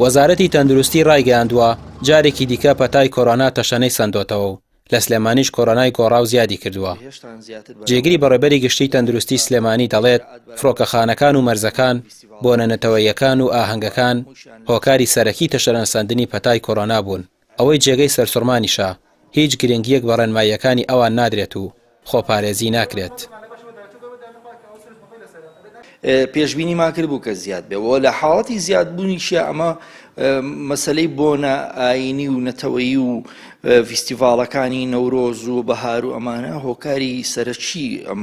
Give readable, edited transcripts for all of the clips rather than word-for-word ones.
وەزارەتی تەندروستی ڕایگەیاندووە، جارێکی دیکە پەتای کۆرۆنا تەشەنەی سەندۆتەوە و لە سلێمانیش کۆرۆنای گۆڕاو زیادی کردووە. جێگری بەڕێبەری گشتیی تەندروستی سلێمانی دەڵێت، فڕۆکەخانەکان و مەرزەکان، بۆنە نەتەوەییەکان و ئاهەنگەکان هۆکاری سەرەکی تەشەنەسەندنی پەتای کۆرۆنا بوون. ئەوەی جێگەی سەرسوڕمانیشە، هیچ گرنگییەک بە ڕێنماییەکانی ئەوان نادرێت و خۆپارێزی ناکرێت. پێشبینیمان کردبوو کە زیاد بێ و لە حاڵەتی زیادبوونیشیا ئەمە مەسەلەی بۆنە ئایینی و نەتەوەیی و ڤیستیڤاڵەکانی نەورۆز و بەهار و ئەمانە هۆکاری سەرەکی ئەم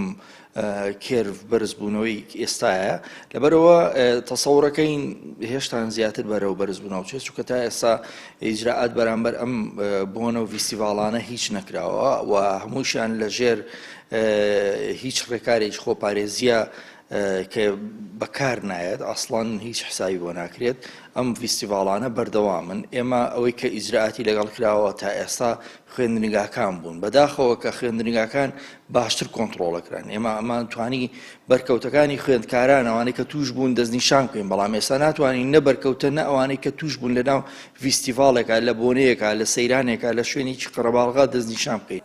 curve بەرزبوونەوەی ئێستایە لەبەرەوە تەسەورەکەین هێشتان زیاتر بەرەو بەرزبوونەوە چێت چونکە تا ئێستا ئیجرائات بەرامبەر ئەم بۆنە و ڤیستیڤاڵانە هیچ نەکراوە و هەمووشیان لەژێر هیچ ڕێکارێکی خۆپارێزیە کە بەکار نایەت ئەسڵەن هیچ حسابی بۆ ناکرێت ئەم ڤیستیڤاڵانە بەردەوامن ئێمە ئەوەی کە ئیجرائاتی لەگەڵ کراوە تا ئێستا خوێندنگاکان بوون بەداخەوە کە خوێندنگاکان باشتر کۆنتڕۆڵەکران ئێمە ئەمان توانی بەرکەوتەکانی خوێندکاران ئەوانەی کە توش بوون دەستنیشان بکەین بەڵام ئێستا ناتوانین نە بەرکەوتە نە ئەوانەی کە توش بوون لەناو ڤیستیڤاڵێکا لە بۆنەیەکا لە سەیرانێکا لە شوێنێکی قەرەباڵغا دەستنیشان بکەین.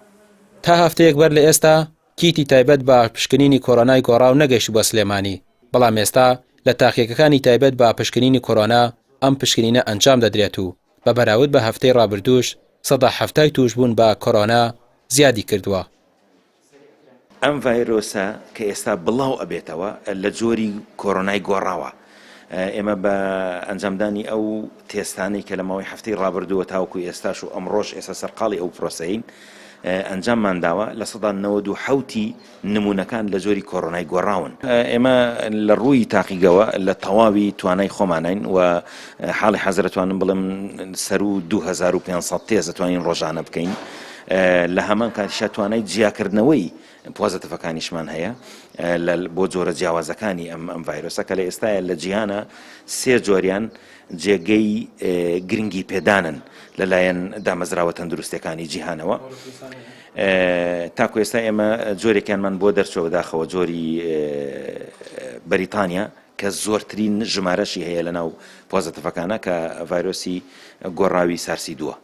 تا هەفتەیەک بەر لە ئێستا کیتی تایبەت بە پشکنینی کۆرۆنای گۆڕاو نەگەیشتبووە سلێمانی، بەڵام ئێستا لە تاقیگەکانی تایبەت بە پشکنینی کۆرۆنا ئەم پشکنینە ئەنجام دەدرێت و بە بەراورد بە هەفتەی ڕابردووش سەدا حەفتای تووشبوون بە کۆرۆنا زیادی کردووە. ئەم ڤایرۆسە کە ئێستا بڵاو ئەبێتەوە لە جۆری کۆرۆنای گۆڕاوە. ئێمە بە ئەنجامدانی ئەو تێستانەی کە لە ماوەی هەفتەی ڕابردووە تاوەکو ئێستاش و ئەمڕۆش ئێستا سەرقاڵی ئەو پرۆسەین ئەنجاممان داوە، 97% ی نموونەکان لە جۆری کۆرۆنای گۆڕاون. ئێمە لە ڕووی تاقیگەوە لە تەواوی توانای خۆمانین و حاڵی حازر ئەتوانم بڵێم سەروو 2500 تێست ئەتوانین ڕۆژانە بکەین. لە هەمان کاتیشا توانای جیاکردنەوەی پۆزەتیڤەکانیشمان هەیە بۆ جۆرە جیاوازەکانی ئەم ئەم ڤایرۆسە کە لە ئێستاە لە جیهانە سێ جۆریان جێگەی گرنگی پێدانن لەلایەن دامەزراوە تەندروستەکانی جیهانەوە. تاکو ئێستا ئێمە جۆرێکیانمان بۆ دەرچوە بەداخەوە جۆری بەریتانیا کە زۆرترین ژمارەشی هەیە لە ناو پۆزەتیڤەکانە کە ڤایرۆسی گۆڕاوی سارسی دووە.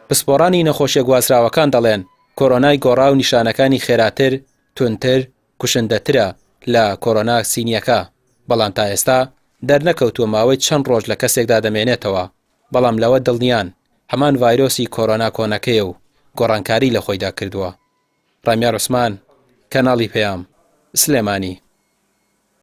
پسپۆڕانی نەخۆشیە گوازراوەکان دەڵێن، کۆرۆنای گۆڕاو نیشانەکانی خێراتر، توندتر، کوشندەترە لە کۆرۆنا سینیەکە، بەڵام تا ئێستا دەرنەکەوتووە ماوەی چەند ڕۆژ لە کەسێکدا دەمێنێتەوە، بەڵام لەوە دڵنیان هەمان ڤایرۆسی کۆرۆنا کۆنەکەیە و گۆڕانکاری لە خۆیدا کردووە. ڕامیار عوسمان، کەناڵی پەیام، سلێمانی.